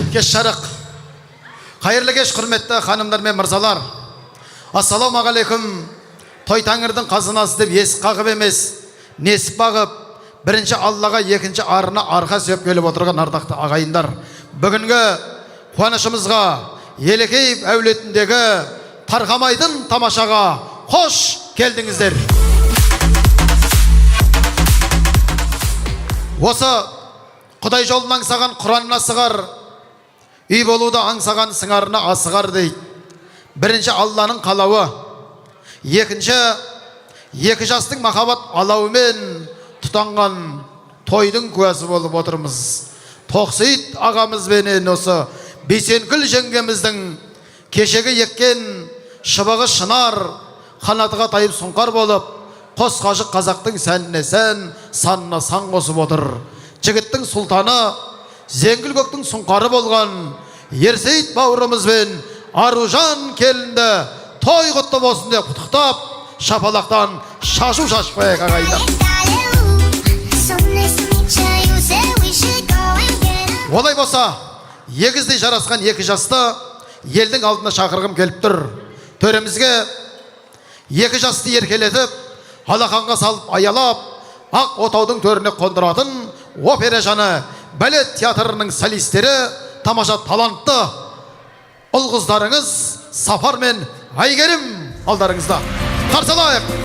Кеш жарық. Қайырлы кеш, құрметті ханымдар мен мырзалар. Ассалаумағалейкум. Той тәңірдің қазынасы деп есік қағып емес, несіп бағып, бірінші Аллаға, екінші арына арқа сүйеп келіп отырған ардақты ағайындар. Бүгінгі қуанышымызға, Елекеев әулетіндегі тарқамайтын тамашаға қош келдіңіздер. Осы Құдай жолын аңсаған Құранына сығар, үй болуды аңсаған сыңарына асығар дейді. Бірінші Алланың қалауы, екінші екі жастың махаббат алауымен тұтанған тойдың куәсі болып отырмыз. Тоқсейіт ағамызбенен осы Бейсенкүл жеңгеміздің кешегі еккен шыбығы шынар, қанатыға тайып сұңқар болып, қос қажық қазақтың сәніне сән, санына сан қосып отыр. Жігіттің сұлтаны, зеңгіл көктің сұңқары болған Ерсейіт бауырымызбен Аружан келінді той құтты болсын деп құттықтап, шапалақтан шашу шашып қояйық, ағайындар. Олай болса, егіздей жарасқан екі жасты елдің алдына шақырғым келіп тұр. Төрімізге екі жасты еркелетіп, алақанға салып аялап, ақ отаудың төріне қондыратын опера жаны балет театрының солистері, тамаша талантты ұл қыздарыңыз Сапар мен Әйгерім алдарыңызда. Қарсы алайық.